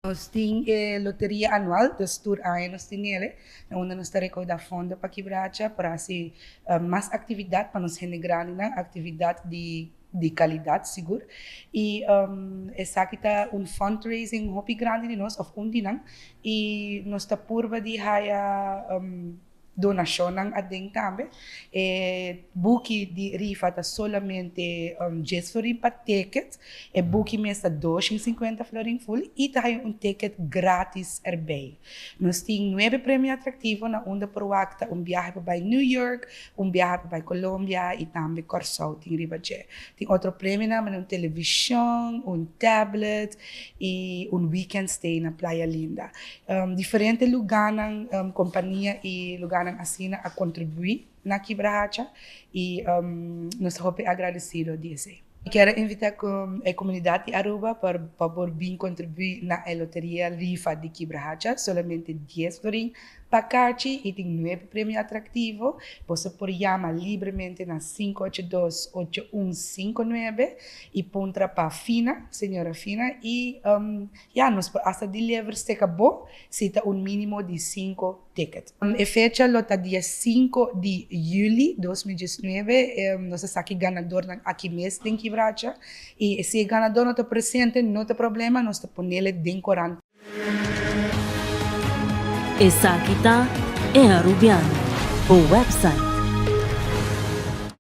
Nos tin e loteria anual, dus tur aña nos tin ele, na unda nos ta recauda fondo pa Kibracha por haci mas actividad pa nos hende grandinan, actividad di di calidad sigur. Y esaki ta un fundraising hopi grandi di nos, of un di nan, y nos ta purba di haya Donashonnan aden tambe. E buki di rifa ta solamente djes florin pa ticket. E buki mes ta 250 florin full y ta haya un ticket gratis erbij. Nos tin nuebe premio atractivo na unda por wak ta un biahe pa bay New York, un biahe pa bay Colombia y tambe Corsou tin riba dje. Tin otro premionan manera un television, un tablet y un weekend stay na Playa Linda. Diferente lugánan, kompania i lugánan asina a kontribuí na Kibrahacha i nos ta hopi agradesido di esei. Mi kier a invitá e komunidat di Aruba pa por bin kontribuí na e loteria rifa di Kibrahacha, solamente dies florin pa kachi i tin nuebe premio atraktivo. Boso por yama libremente na 582 8159 i puntra pa Fina, señora Fina i Ya, nos por hasta deliver seca bo si ta un minimo di cinco ticket. E fecha lo ta dia cinco di juli 2019. Nos a saki ganadornan aki mes den Kibracha y si e ganador no ta presente no ta problema, nos ta ponele den corant. Esaki ta E Arubiano, bo website.